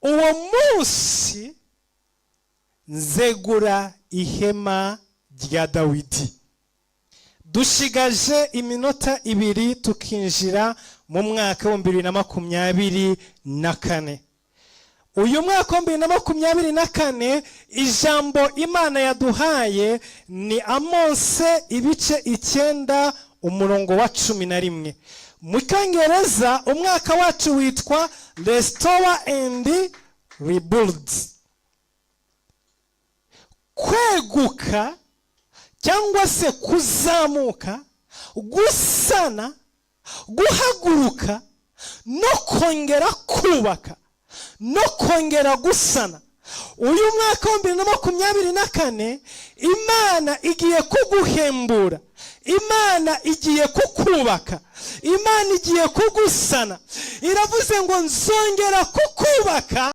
Uwo munsi nzegura ihema rya Dawidi. Dushigaje iminota 2 tukinjira mu mwaka wa 2024. Uyu mwaka wa 2024, ijambo Imana yaduhaye ni Amonse ibice 9, umurongo wa 11. Mu Cyongereza umwaka wacu witwa Restore and Rebuild, kweguka cyangwa se kuzamuka, gusana, guhaguruka no kongera kubaka no kongera gusana. Uyu mwaka wa 2024, Imana igiye kuguhembura, Imana igiye kukubaka, Imana igiye kugusana. Iravuze ngo: "Nzongera kukubaka."